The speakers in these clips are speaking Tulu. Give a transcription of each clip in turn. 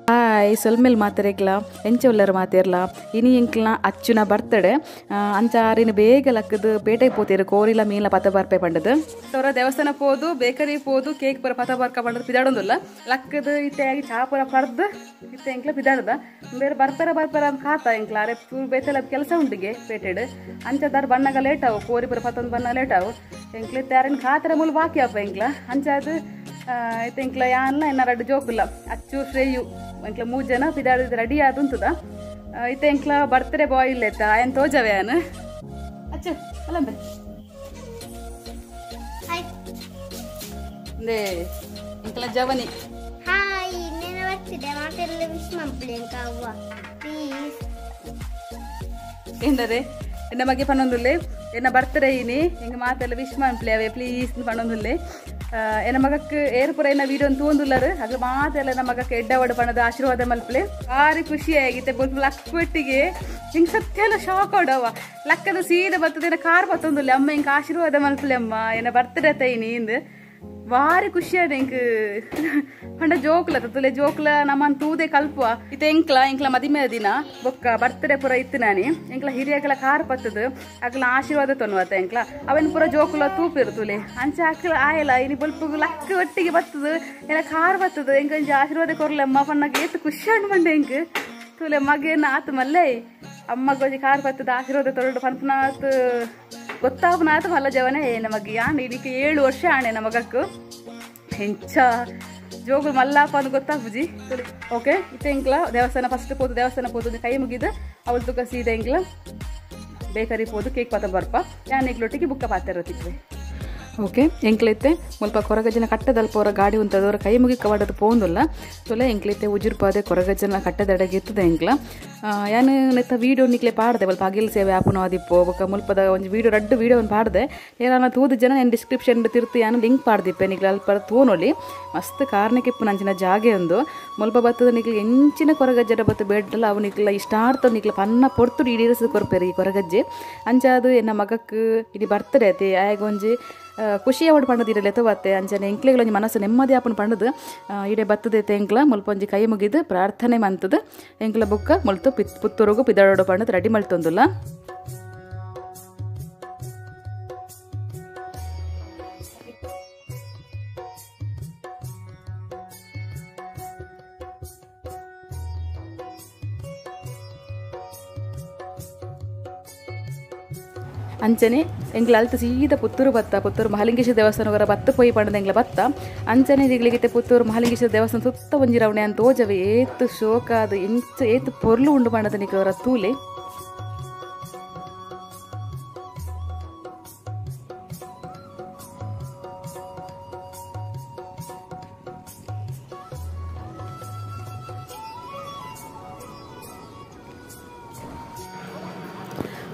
ಹಾಯ್ ಸೊಲ್ಮೆಲ್ ಮಾತೆರೆಗ್ಲ ಎಂಚ ಉಲ್ಲರ್ ಮಾತೆರ್ಲ ಇನಿ ಎಂಕ್ಲ ಅಚ್ಚುನ ಬರ್ತಡೆ ಅಂಚಾರಿನ ಬೇಗ ಲಕ್ಕದು ಪೇಟೆಗೆ ಪೋತೇರು ಕೋರಿಲ ಮೀನ್ಲ ಪತ ಬರ್ಪೆ ಪಂಡದು ತೋರ ದೇವಸ್ಥಾನ ಪೋದು ಬೇಕರಿ ಪೋದು ಕೇಕ್ ಪೂರ ಪತ ಬರ್ಕ ಪಂಡದು ಪಿದಾಡೊಂದುಲ್ಲ ಲಕ್ಕದು ಇತ್ತೆ ಆಗಿ ಚಾ ಪೂರ ಪರ್ದು ಇತ್ತೆ ಎಂಕ್ಲ ಪಿದಾಡದ ಬೇರೆ ಬರ್ಪರ ಬರ್ಪರ ಕಾತ ಎಂಕ್ಲ ಅರೆ ಚೂರು ಬೇತೆಲ್ಲ ಕೆಲಸ ಉಂಡಿಗೆ ಪೇಟೆಡ್ ಅಂಚದಾರ್ ಬಣ್ಣಗ ಲೇಟ್ ಅವು ಕೋರಿ ಪೂರ ಪತ್ತೊಂದು ಬಣ್ಣ ಲೇಟ್ ಅವು ಎಂಕ್ಲ ಇತ್ತೆ ಅರೆನ್ ಕಾತರ ಮೂಲ ಬಾಕಿ ಅಪ್ಪ ಎಂಕ್ಲ ಅಂಚಾದು ಇತ್ತೆ ಎಂಕ್ಲ ಯಾನ್ಲ ಎನ್ನ ರಡ್ಡು ಜೋಕುಲ್ಲ ಅಚ್ಚು ಶ್ರೇಯು ಎಂಕ್ಲ ಮೂರು ಜನ ಪಿದಾಡಿದ ರೆಡಿ ಆದುಂತದ ಇತ್ತೆ ಎಂಕ್ಲ ಬರ್ತ್ಡೇ ಬಾಯ್ ಇಲ್ಲೇತ ಆಯನ್ ತೋಜವೆ ಯಾನು ಅಚ್ಚು ಅಲ್ಲಂಬೆ they ಎಂಕ್ಲ ಜವನಿ ಹಾಯ್ ನೆನ ಬರ್ತ್ಡೇ ಮಾತೆಲ್ಲ ವಿಶ್ ಮಂಪ್ಲೆ ಎಂಕವ್ವ ಪ್ಲೀಸ್ ಎಂದರೆ ಎನ್ನ ಬಗ್ಗೆ ಪನ್ನೊಂದುಲ್ಲೆ ಎನ್ನ ಬರ್ತ್ಡೇ ಇನಿ ಎಂಗ ಮಾತೆಲ್ಲ ವಿಶ್ ಮಂಪ್ಲೆ ಅವೇ ಪ್ಲೀಸ್ ಪನ್ನೊಂದುಲ್ಲೆ ಎನ್ನ ಮಗಕ್ಕೆ ಏರ್ಪುರ ಎನ್ನ ವೀಡಿಯೋ ತೂಂದುಲ್ಲರು ಅದು ಮಾತೆಲ್ಲ ನಮ್ಮ ಮಗಕ್ಕೆ ಎಡ್ಡವಡು ಪಣದ ಆಶೀರ್ವಾದ ಮಲ್ಪಲೆ ಭಾರಿ ಖುಷಿ ಆಗಿತ್ತೆ ಬೊಲ್ಪ ಲಕ್ಕೊಟ್ಟಿಗೆ ಹಿಂಗೆ ಸತ್ಯ ಎಲ್ಲ ಶಾಕ್ ಆಡವ ಲಕ್ಕದ ಸೀದ ಬರ್ತದೆ ಕಾರ್ ಬತ್ತೊಂದುಲ್ಲೆ ಅಮ್ಮ ಹಿಂಗೆ ಆಶೀರ್ವಾದ ಮಲ್ಪಲೆ ಅಮ್ಮ ಏನ ಬರ್ತಡೆ ತೈನಿ ಇಂದು ಭಾರಿ ಖುಷಿ ಆದ ಎಂಕ್ ಪಂಡ ಜೋಕ್ಲ ತುಲೆ ಜೋಕ್ಲ ನಮ್ಮನ್ ತೂದೆ ಕಲ್ಪುವ ಇತ್ತೆ ಎಂಕ್ಲ ಎಂಕ್ಲ ಮದಿಮೆ ದಿನ ಬೊಕ್ಕ ಬರ್ತಡೆ ಪೂರ ಇತ್ತು ನಾನಿ ಎಂಕ್ಲ ಹಿರಿಯಕಲ ಕಾರ್ ಪತ್ತದು ಅಕ್ಲ ಆಶೀರ್ವಾದ ತೊನ್ನುವತ್ತ ಎಂಕ್ಲ ಅವನ್ ಪೂರ ಜೋಕುಲ ತೂಪಿರು ತುಲೆ ಅಂಚೆ ಅಕ್ಲ ಆಯಲ ಇನಿ ಬೊಲ್ಪುಗು ಲಕ್ಕ ಒಟ್ಟಿಗೆ ಬತ್ತದು ಏನ ಕಾರ್ ಬತ್ತದು ಎಂಕ ಒಂಜಿ ಆಶೀರ್ವಾದ ಕೊರ್ಲಮ್ಮ ಪಣ್ಣಗೆ ಏತ್ ಖುಷಿ ಉಂಡು ಪಂಡ ಎಂಕ್ ತುಲೆ ಮಗೇನ ಆತು ಮಲ್ಲೆ ಅಮ್ಮಗ್ ಒಂಜಿ ಕಾರ್ ಬತ್ತದ ಆಶೀರ್ವಾದ ತೊರಡು ಪನ್ಪನಾತ್ ಗೊತ್ತಾಪನಾತು ಮಲ್ಲ ಜವನೇ ನಮಗೆ ಯಾನ್ ಇದಕ್ಕೆ 7 ವರ್ಷ ಆಣೆ ನಮಗಕ್ಕು ಹೆಂಚ ಜೋಗು ಮಲ್ಲಾಪ ಅಂತ ಗೊತ್ತಾಪುಜಿ ಓಕೆ ಇತ್ತೆ ಎಂಕ್ಲ ದೇವಸ್ಥಾನ ಫಸ್ಟ್ ಪೋದು ದೇವಸ್ಥಾನ ಪೋದು ಕೈ ಮುಗಿದು ಅವಳು ತುಕ ಸೀದ ಎಂಕ್ಲ ಬೇಕರಿ ಪೋದು ಕೇಕ್ ಪಾತ ಬರ್ಪ ಯಾನ್ ಎಂಕ್ಲೊಟ್ಟಿಗೆ ಬುಕ್ಕ ಪಾತಿರತ್ತಿದ್ವಿ ಓಕೆ ಎಂಕ್ಲೈತೆ ಮುಲ್ಪ ಕೊರಗಜ್ಜನ ಕಟ್ಟದಲ್ಪ ಅವರ ಗಾಡಿ ಉಂಟದವರ ಕೈ ಮುಗಿ ಕವಾಡದು ಪೋಂದುಲ್ಲ ತೊಲೆ ಎಂಕ್ಲೈತೆ ಉಜಿರ್ಪಾದೆ ಕೊರಗಜ್ಜನ ಕಟ್ಟದಡಗೆ ಇರ್ತದೆ ಎಂಕ್ಲ ಯಾನು ನೆತ್ತ ವೀಡಿಯೋ ನಿಕ್ಲೆ ಪಾಡ್ದೆ ಮುಲ್ಪ ಅಗಿಲ್ ಸೇವೆ ಆಪುನ ಆದಿಪ್ಪು ಬೊಕ್ಕ ಮುಲ್ಪದ ಒಂಜಿ ವೀಡಿಯೋ ರಡ್ಡು ವೀಡಿಯೋವನ್ನು ಪಾಡ್ದೆ ಏನಾನ ತೂದು ಜನ ಏನು ಡಿಸ್ಕ್ರಿಪ್ಷನ್ ತಿರ್ತು ಯಾನು ಲಿಂಕ್ ಪಾಡ್ದಿಪ್ಪೆ ನಿಕ್ಲೆ ಅಲ್ಪ ತೋನೊಲಿ ಮಸ್ತ್ ಕಾರಣಕ್ಕಿಪ್ಪು ನಂಚಿನ ಜಾಗೆ ಒಂದು ಮುಲ್ಪ ಬತ್ತದ ನಿಕ್ಲೆ ಎಂಚಿನ ಕೊರಗಜ್ಜಡ ಬತ್ತು ಬೇಡಲ್ಲ ಅವು ನಿಕ್ಲ ಇಷ್ಟಾರ್ಥ ನಿಕ್ಲ ಪನ್ನ ಪೊರ್ತು ಈಡೇರಿಸಿದ ಕೊರ್ಪೇರು ಈ ಕೊರಗಜ್ಜೆ ಅಂಚಾದು ಎನ್ನ ಮಗಕ್ಕೆ ಇದು ಬರ್ತಡೆ ಅತಿ ಆಯಾಗ ಒಂಜಿ ಖುಷಿ ಅವಡು ಪಂಡದಿರಲೆ ತೋವತ್ತೆ ಅಂಚನೆ ಎಂಕ್ಲೆಗಳೊಂಜಿ ಮನಸ್ಸು ನೆಮ್ಮದಿ ಆಪನ ಪಂಡದು ಇಡೆ ಬತ್ತದೈತೆ ಎಂಕ್ಲ ಮುಲ್ಪ ಒಂಜಿ ಕೈ ಮುಗಿದು ಪ್ರಾರ್ಥನೆ ಮಂತದು ಎಂಕ್ಲ ಬುಕ್ಕ ಮುಲ್ತು ಪುತ್ತೂರುಗು ಪಿದಾಡೋಡು ಪಂಡದು ರೆಡಿ ಮಲ್ತೊಂದುಲ್ಲ ಅಂಚನೆ ಎಂಕ್ಲ ಅಲ್ತ ಸೀದ ಪುತ್ತೂರು ಬತ್ತ ಪುತ್ತೂರು ಮಹಾಲಿಂಗೇಶ್ವರ ದೇವಸ್ಥಾನವರ ಬತ್ತ ಪೋಯಿ ಪಂಡದ ಎಂಕ್ಲ ಬತ್ತ ಅಂಚನೆ ಜಿಗ್ಲಿಗಿತ್ತೆ ಪುತ್ತೂರು ಮಹಾಲಿಂಗೇಶ್ವರ ದೇವಸ್ಥಾನ ಸುತ್ತ ಒಂಜಿ ರವಣೆ ಅಂತ ತೋಜವೆ ಏತು ಶೋಕ ಅದು ಎಂಚ ಏತು ಪೊರ್ಲು ಉಂಡು ಪಂಡದ ನಿಕ್ಲವರ ತೂಲೆ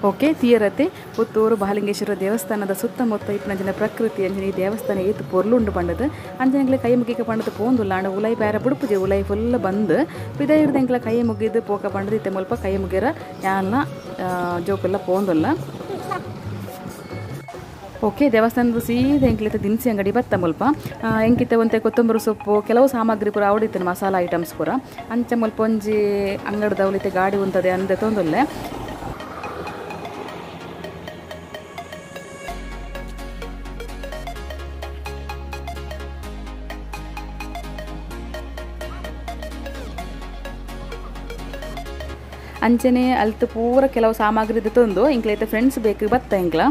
ಓಕೆ ತೀರತೆ ಪುತ್ತೂರು ಮಹಾಲಿಂಗೇಶ್ವರ ದೇವಸ್ಥಾನದ ಸುತ್ತಮುತ್ತ ಇಪ್ಪನ ಪ್ರಕೃತಿ ಅಂಜನೆ ಈ ದೇವಸ್ಥಾನ ಏತು ಪೊರ್ಲುಂಡು ಪಂಡದು ಅಂಜನೆಗ್ಲ ಕೈ ಮುಗಿಕ ಪಂಡದು ಪೋಂದುಲ್ಲ ಅಂಡ ಉಲೈ ಪ್ಯಾರ ಬುಡುಪುಜೆ ಉಲೈ ಫುಲ್ ಬಂದು ಪಿದ ಹಿಡ್ದು ಎಂಕ್ಲ ಕೈ ಮುಗಿದು ಪೋಕ ಪಂಡದು ಇತ್ತೆ ಮುಲ್ಪ ಕೈ ಮುಗಿರ ಯಾನ್ಲ ಜೋಕುಲ್ಲ ಪೋಂದುಲ್ಲ ಓಕೆ ದೇವಸ್ಥಾನದ ಸೀದ ಎಂಕ್ಲಿತ್ತ ದಿನಸಿ ಅಂಗಡಿ ಬತ್ತ ಮುಲ್ಪ ಎಂಕಿತ್ತ ಒಂತೆ ಕೊತ್ತಂಬರಿ ಸೊಪ್ಪು ಕೆಲವು ಸಾಮಗ್ರಿ ಪೂರ ಅವಡಿತ್ತನ ಮಸಾಲ ಐಟಮ್ಸ್ ಪೂರ ಅಂಚ ಮುಲ್ಪ ಒಂಜಿ ಅಂಗಡಿದವಲಿತ್ತೆ ಗಾಡಿ ಉಂತದೆ ಅಂದೆ ತೊಂದುಲ್ಲೆ ಅಂಚನೆ ಅಲ್ತು ಪೂರ ಕೆಲವು ಸಾಮಗ್ರಿ ತಂದು ಎಂಕ್ಲ ಐತೆ ಫ್ರೆಂಡ್ಸ್ ಬೇಕು ಬತ್ತ ಎಂಕ್ಲ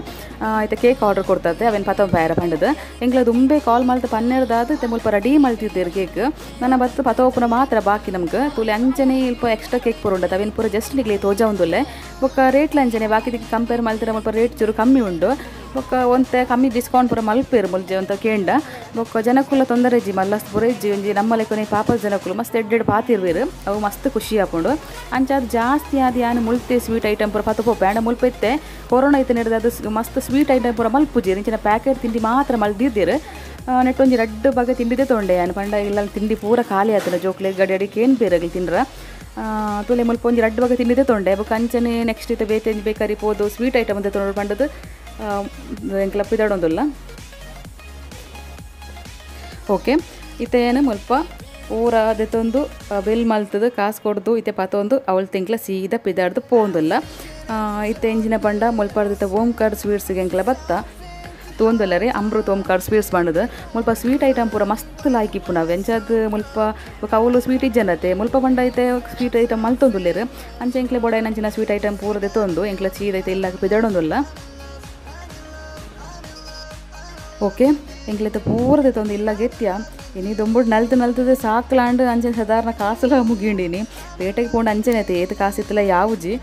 ಐತೆ ಕೇಕ್ ಆರ್ಡರ್ ಕೊಡ್ತದೆ ಅವೇನು ಪತ ಬೇರೆ ಪಂಡದು ಎಂಕ್ಲ ದುಂಬೆ ಕಾಲ್ ಮಲ್ತು ಪನ್ನೆರದಾದ ಇತ್ತೆ ಮುಲ್ಪ ರೆಡಿ ಮಲ್ತಿದ್ದೀರಿ ಕೇಕ್ ನನ್ನ ಬತ್ತು ಪತೋಪುನ ಮಾತ್ರ ಬಾಕಿ ನಮ್ಗೆ ತುಲೆ ಅಂಚನೆ ಇಲ್ಪ ಎಕ್ಸ್ಟ್ರಾ ಕೇಕ್ ಪೂರ ಉಂಡದು ಅವೇನು ಪೂರ ಜಸ್ಟ್ ನಿಗ್ಲಿ ತೋಜ ಉಂದುಲ್ಲೆ ಬೊಕ್ಕ ರೇಟ್ಲ ಅಂಚನೆ ಬಾಕಿದಕ್ಕೆ ಕಂಪೇರ್ ಮಲ್ತಿರ ಮುಲ್ಪ ರೇಟ್ ಚೂರು ಕಮ್ಮಿ ಉಂಡು ಬೊಕ್ಕ ಒಂತೆ ಕಮ್ಮಿ ಡಿಸ್ಕೌಂಟ್ ಪೂರ ಮಲ್ಪೇರು ಮುಲ್ಜೆ ಅಂತ ಕೇಂಡ ಬೊಕ್ಕ ಜನಕುಲ ತೊಂದರೆ ಇಜ್ಜಿ ಮಲ್ಲಸ್ತ್ ಪೂರ ಇಜ್ಜಿ ಒಂಜಿ ನಮ್ಮ ಲೆಕ್ಕನೆ ಪಾಪ ಜನಕುಲು ಮಸ್ತ್ ಎಡ್ಡೆಡ್ ಪಾತಿರ್ವೇರು ಅವು ಮಸ್ತ್ ಖುಷಿ ಆಪುಂಡು ಅಂಚಾದ ಜಾಸ್ತಿ ಆದ ಯಾನು ಮುಲ್ತೆ ಸ್ವೀಟ್ ಐಟಮ್ ಪೂರ ಪತ್ತು ಪೋಪೆ ಆಂಡ ಮುಲ್ಪ ಇತ್ತೆ ಕೊರೋನಾ ಇತ್ತೆ ನಡೆದ ಅದು ಮಸ್ತ್ ಸ್ವೀಟ್ ಐಟಮ್ ಪೂರ ಮಲ್ಪುಜಿ ಇಂಚಿನ ಪ್ಯಾಕೆಟ್ ತಿಂಡಿ ಮಾತ್ರ ಮಲ್ದಿದ್ದೀರು ನೆಟ್ ಒಂಜಿ ರಡ್ಡು ಬಗೆ ತಿಂಡಿದೆ ತೊಂಡೆ ಯಾನು ಪಂಡ ಇಲ್ಲ ತಿಂಡಿ ಪೂರ ಖಾಲಿ ಆತನ ಜೋಕ್ಲೆ ಗಡಿ ಅಡಿಕೆ ಏನು ಬೇರೆ ತಿಂಡ್ರ ತುಲೆ ಮುಲ್ಪ ಒಂಜಿ ರಡ್ಡು ಬಗೆ ತಿಂಡಿದೆ ತೊಂಡೆ ಬೊಕ್ಕ ಅಂಚನೆ ನೆಕ್ಸ್ಟ್ ಇತ್ತೆ ಬೇತೆ ಬೇಕರಿ ಪೋದು ಸ್ವೀಟ್ ಐಟಮ್ ಅಂತ ತೊಗೊಂಡು ಪಂಡದು ಎಂಕ್ಲ ಪಿದಾಡೊಂದುಲ್ಲ ಓಕೆ ಇತ್ತೇನು ಮುಲ್ಪ ಪೂರ ದೆತ್ತೊಂದು ಬಿಲ್ ಮಲ್ತದು ಕಾಸು ಕೊಡ್ದು ಇತ್ತೆ ಪತೊಂದು ಅವಳು ತಿಂಕ್ಲ ಸೀದಾ ಪಿದಾಡ್ದು ಪೋಂದುಲ್ಲ. ಇತ್ತೆ ಎಂಜಿನ ಪಂಡ ಮುಲ್ಪರ್ದಿತ್ತ ಓಂಕಾರ್ ಸ್ವೀಟ್ಸ್ಗೆ ಎಂಕ್ಲ ಬತ್ತ ತೋಂದಲ್ಲರೆ ಅಮೃತ ಓಂಕಾರ್ ಸ್ವೀಟ್ಸ್ ಬಂಡದು ಮುಲ್ಪ ಸ್ವೀಟ್ ಐಟಮ್ ಪೂರ ಮಸ್ತ್ ಲಾಯ್ಕ್ ಇಪ್ಪು ನಾವು ಎಂಚಾದ್ ಮುಲ್ಪ ಕೌಲು ಸ್ವೀಟ್ ಇಜ್ಜನತೆ ಮುಲ್ಪ ಬಂಡ ಐತೆ ಸ್ವೀಟ್ ಐಟಮ್ ಮಲ್ತೊಂದುಲ್ಲೇರು ಅಂಚೆ ಎಂಕ್ಲೆ ಬೊಡೈನಂಚಿನ ಸ್ವೀಟ್ ಐಟಮ್ ಪೂರ ದೆತ್ತೊಂದು ಎಂಕ್ಲ ಚೀದೈತೆ ಇಲ್ಲ ಪಿದಾಡೊಂದುಲ್ಲ. ಓಕೆ ಎಂಕ್ಲೆತ್ತ ಪೂರ ದೆತ್ತೊಂದು ಇಲ್ಲ ಗೆತ್ಯ ಇನಿ ದೊಂಬುಡು ನಲ್ತು ನಲ್ತದೆ ಸಾಕ್ಲಾಂಡ್ ಅಂಚೆ ಸಾಧಾರಣ ಕಾಸುಲ ಮುಗಿಂಡಿನಿ ಪೇಟೆಗೆ ಪೋಂಡು ಅಂಚೆನೆ ಐತೆ ಏತ್ ಕಾಸಿತ್ತಲ ಯಾವುಜಿ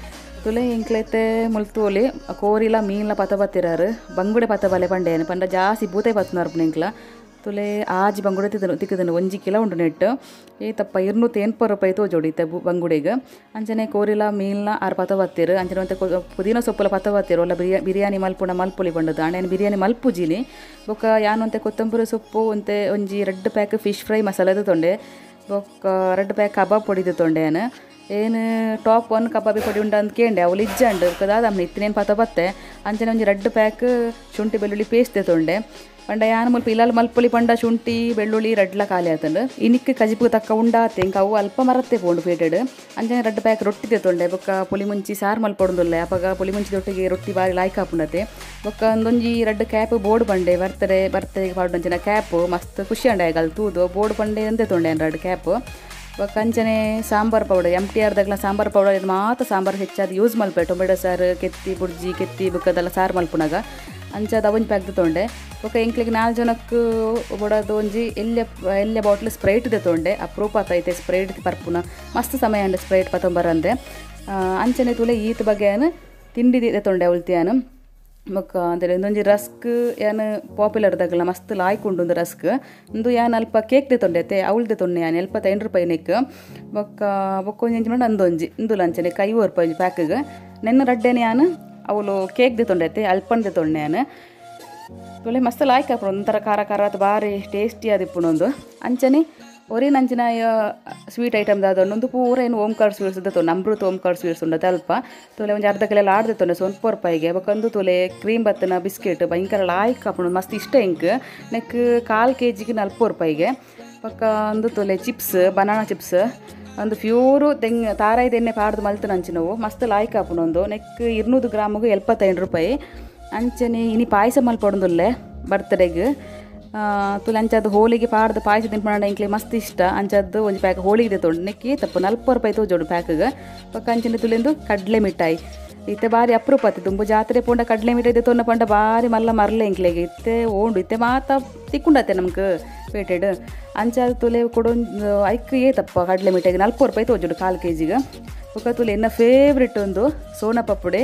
ತುಲೆ ಎಂಕ್ಲೈತೆ ಮುಲ್ತೋಲಿ ಕೋರಿಲ ಮೀನ್ಲ ಪತ ಬತ್ತಿರಾರು ಬಂಗುಡೆ ಪತ ಬಲೆ ಪಂಡೇನು ಪಂಡ ಜಾಸ್ತಿ ಬೂತೈ ಪತ್ತನಾರು ಎಂಕ್ಲ ತುಲೆ ಆಜಿ ಬಂಗುಡೆ ತಿದ್ದನು ತಿಕ್ಕದನು 1 ಕಿಲೋ ಉಂಟು ನೆಟ್ಟು ಏ ತಪ್ಪ 280 ರೂಪಾಯಿ ತೋಜೋಡಿ ಇತ್ತೆ ಬಂಗುಡೆಗೆ. ಅಂಚನೆ ಕೋರಿಲ ಮೀನ್ಲ 6 ಪತ ಬತ್ತೀರು ಅಂಚನೆ ಒಂತೆ ಪುದೀನ ಸೊಪ್ಪುಲ ಪತ ಬತ್ತೀರು ಒಲ್ಲ ಬಿರಿಯಾನಿ ಮಲ್ಪುಣ ಮಲ್ಪುಲಿ ಬಂಡದು ಅಣ್ಣನ ಬಿರಿಯಾನಿ ಮಲ್ಪುಜಿನಿ ಬೊಕ್ಕ ಯಾನೊಂತೆ ಕೊತ್ತಂಬರಿ ಸೊಪ್ಪು ಒಂತೆ ಒಂಜಿ 2 pack fish fry ಮಸಾಲೆ ತೊಂಡೆ ಬೊಕ್ಕ 2 ಪ್ಯಾಕ್ ಕಬಾಬ್ ಪೊಡಿ ತೊಂಡೆ ಏನು ಟಾಪ್ 1 ಕಬಾಬಿ ಪೊಡಿ ಉಂಡ ಅಂತ ಕೇಂಡೆ ಅವಳು ಇಜ್ಜಂಡು ದಾದಮ್ಮನ ಇತ್ತಿನೇನು ಪತ ಬತ್ತೆ ಅಂಚನೆ ಒಂಜಿ 2 ಪ್ಯಾಕ್ ಶುಂಠಿ ಬೆಳ್ಳುಳ್ಳಿ ಪೇಸ್ಟ್ ತೊಂಡೆ ಪಂಡ ಯಾನ್ ಮುಲ್ಪ ಇಲ್ಲಲ್ ಮಲ್ಪೊಲಿ ಪಂಡ ಶುಂಠಿ ಬೆಳ್ಳುಳ್ಳಿ ರಡ್ಲ ಖಾಲಿ ಆತಂಡು ಇನಿಕ್ ಕಜಿಪು ತಕ್ಕ ಉಂಡಾತೆ ಇಂಕ ಅವು ಅಲ್ಪ ಮರತ್ತೆ ಪೋಂಡು ಪೇಟೆಡ್ ಅಂಚನೆ 2 ಪ್ಯಾಕ್ ರೊಟ್ಟಿ ತೊಂಡೆ ಬೊಕ್ಕ ಪುಲಿ ಮುಂಚಿ ಸಾರು ಮಲ್ಪೊಡುಂದುಲ್ಲೆ ಅಪಗ ಪುಲಿ ಮುಂಚಿ ದೊಟ್ಟಿಗೆ ರೊಟ್ಟಿ ಬಾರಿ ಲಾಯ್ಕ್ ಆಪುಂಡತೆ ಬೊಕ್ಕ ಒಂದೊಂಜಿ 2 ಕ್ಯಾಪ್ ಬೋರ್ಡ್ ಬಂಡೆ ಬರ್ತಡೆ ಬರ್ತಡೆಗೆ ಪಾಡುಂಚಿನ ಕ್ಯಾಪ್ ಮಸ್ತ್ ಖುಷಿ ಅಂಡೆ ಆಗಲ್ ತೂದು ಬೋರ್ಡ್ ಬಂಡೆ ಅಂತೆ ತೊಂಡೆ 2 ಕ್ಯಾಪ್ ಬೊಕ್ಕ ಅಂಚನೆ ಸಾಂಬಾರು ಪೌಡರ್ MTR ದಾಗಲ ಸಾಂಬಾರು powder ಇದು ಮಾತ್ರ ಸಾಂಬಾರು ಹೆಚ್ಚಾದ ಯೂಸ್ ಮಲ್ಪೆ ಟೊಮೆಟೊ ಸಾರು ಕೆತ್ತಿ ಬುರ್ಜಿ ಕೆತ್ತಿ ಬುಕ್ಕದೆಲ್ಲ ಸಾರು ಮಲ್ಪುನಾಗ ಅಂಚಾದ ಒಂಜಿ ಪ್ಯಾಕ್ ತೊಂಡೆ ಬೊಕ್ಕ ಎಂಕ್ಲಿಗೆ 4 ಜನಕ್ಕೆ ಬೊಡದು ಒಂಜಿ ಎಲ್ಲೆ ಎಲ್ಲೆ ಬಾಟ್ಲ್ ಸ್ಪ್ರೈಟ್ ತೊಂಡೆ ಅಪ್ರೂಪ ಆತೈತೆ ಸ್ಪ್ರೈಟ್ ಪರ್ಪುನ ಮಸ್ತ್ ಸಮಯ ಅಂಡೆ ಸ್ಪ್ರೈಟ್ ಪತೊಂಬರಂದೆ ಅಂಚನೆ ತುಲೆ ಈತ ಬಗೆಯನ್ನು ತಿಂಡಿ ತೊಂಡೆ ಅವಳ್ತಿಯಾನು ಬೊಕ್ಕ ಅಂದರೆ ಒಂದೊಂಜಿ ರಸ್ಕ್ ಏನು ಪಾಪ್ಯುಲರ್ ದಾಗಲ ಮಸ್ತ್ ಲಾಯ್ಕ್ ಉಂಡು ಒಂದು ರಸ್ಕ್ ಒಂದು ಯಾನ್ ಅಲ್ಪ ಕೇಕ್ ತೊಂಡೆ ಅವಳ್ದೆ ತೊಂಡೆ ಯಾನ್ 75 ರೂಪಾಯಿ ನೆಕ್ ಬೊಕ್ಕ ಬೊಕ್ಕ ಒಂಜಿ ಎಂಚ ಅಂದೊಂಜಿ ಇಂದುಲ ಅಂಚನೆ 50 ರೂಪಾಯಿ ಒಂಜಿ ಪ್ಯಾಕ್ಗೆ ನೆನ್ನ ರಡ್ಡೆನೆ ಯಾನ್ ಅವಳು ಕೇಕ್ ತೊಂಡೆ ಅಲ್ಪಂದೆ ತೊಂಡೆ ಯಾನ್ ತುಲೆ ಮಸ್ತ್ ಲಾಯ್ಕ್ ಆಪುಂಡು ಒಂಥರ ಖಾರ ಖಾರ ಅದು ಭಾರಿ ಟೇಸ್ಟಿ ಆದಿಪ್ಪುಂಡು ಒಂದು ಅಂಚನೆ ಒರಿನಂಚಿನ ಸ್ವೀಟ್ ಐಟಮ್ ದಾದೊಂದು ಪೂರ ಏನು ಓಂಕಾರ್ ಸ್ವೀಟ್ಸ್ ತೊಂಡೆ ಅಮೃತ ಓಂಕಾರ್ ಸ್ವೀಟ್ಸ್ ಉಂಡತೆ ಅಲ್ಪ ತುಲೆ ಒಂಜಿ ಅರ್ಧ ಕಿಲೋ ಲಾಡ್ದೆ ತೊಂಡೆ 9 ರೂಪಾಯಿಗೆ ಬೊಕ್ಕೊಂದು ತುಲೆ ಕ್ರೀಮ್ ಬತ್ತನ ಬಿಸ್ಕೆಟ್ ಭಯಂಕರ ಲಾಯ್ಕ್ ಆಪುಂಡು ಮಸ್ತ್ ಇಷ್ಟ ಇಂಕ್ ನೆಕ್ 1/4 ಕೆಜಿಗೆ 40 ರೂಪಾಯಿಗೆ ಬೊಕ್ಕ ಒಂದು ತುಲೆ chips banana chips ಒಂದು ಪ್ಯೂರು ತೆಂಗ್ ತಾರಾಯಿ ಎಣ್ಣೆ ಪಾಡ್ದು ಮಲ್ತನ ಅಂಚಿನವು ಮಸ್ತ್ ಲಾಯ್ಕ್ ಆಪುಂಡು ಒಂದು ನೆಕ್ 200 ಗ್ರಾಮಿಗೆ 75 ರೂಪಾಯಿ. ಅಂಚನೆ ಇನಿ ಪಾಯಸ ಮಲ್ಪೊಡುಂದುಲ್ಲೆ ಬರ್ತಡೆಗ್ ತುಲೆ ಅಂಚದ್ದು ಹೋಳಿಗೆ ಪಾಡ್ದು ಪಾಯಸ ತಿನ್ಪುಂಡ ಎಂಕ್ಲೆ ಮಸ್ತ್ ಇಷ್ಟ ಅಂಚದ್ದು ಒಂಜಿ ಪ್ಯಾಕ್ ಹೋಳಿಗೆ ತೊಂಡು ನೆಕ್ಕಿ ತಪ್ಪು 40 ರೂಪಾಯಿ ತೋಜೋಡು ಪ್ಯಾಕ್ಗೆ ಬೊಕ್ಕ ಅಂಚನೆ ತುಲೆಂದು ಕಡಲೆ ಮಿಠಾಯಿ ಇತ್ತೆ ಬಾರಿ ಅಪ್ರೂಪ ಆತು ದುಂಬು ಜಾತ್ರೆ ಪೋಂಡ ಕಡಲೆ ಮಿಠಾಯಿ ತೊನ್ನ ಪಂಡ ಬಾರಿ ಮಲ್ಲ ಮರಲೆ ಎಂಕ್ಲೆಗೆ ಇತ್ತೆ ಓಂಡು ಇತ್ತೆ ಮಾತ ತಿಕ್ಕುಂಡತ್ತೆ ನಮ್ಗೆ ಪೇಟೆಡ್ ಅಂಚಾದ ತುಲೆ ಕೊಡೊಂದು ಐಕ್ ಏ ತಪ್ಪ ಕಡಲೆ ಮಿಠಾಯಿಗೆ 40 ರೂಪಾಯಿ ತೋಜೋಡು 1/4 ಕೆಜಿಗೆ. ಬೊಕ್ಕ ತುಲೆ ಎನ್ನ ಫೇವ್ರೆಟ್ ಒಂದು ಸೋನ ಪಪ್ಪುಡೆ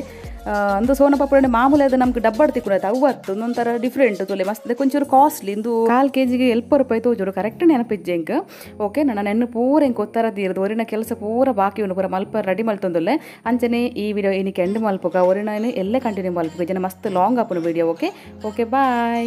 ಒಂದು ಸೋನ ಪಪ್ಪುಡೆ ಮಾಮೂಲಿ ಅದು ನಮ್ಗೆ ಡಬ್ಬಡ್ ತಿಕ್ಕುಂಡತ್ತೆ ಅವು ಅತ್ತು ಒಂದೊಂಥರ ಡಿಫ್ರೆಂಟ್ ತುಲೆ ಮಸ್ತ್ ಕೊಂಚೂರು ಕಾಸ್ಟ್ಲಿ ಇಂದು 1/4 ಕೆಜಿಗೆ 70 ರೂಪಾಯಿ ತೋಜೋಡು ಕರೆಕ್ಟ್ ನೆನಪಿಜ್ಜೆ ಇಂಕ್. ಓಕೆ ನನ್ನ ನೆನ್ನು ಪೂರ ಇಂಕ್ ಒತ್ತರ ತೀರದು ಒರಿನ ಕೆಲಸ ಪೂರ ಬಾಕಿ ಉಂಡು ಪೂರ ಮಲ್ಪ ರೆಡಿ ಮಲ್ತೊಂದುಲ್ಲೆ ಅಂಚನೆ ಈ ವಿಡಿಯೋ ಇನಿಕ್ ಎಂಡ್ ಮಲ್ಪುಗ ಒರಿನ ಎಲ್ಲ ಕಂಟಿನ್ಯೂ ಮಲ್ಪುಗ ಜನ ಮಸ್ತ್ ಲಾಂಗ್ ಆಪುಂಡು video. Okay okay bye.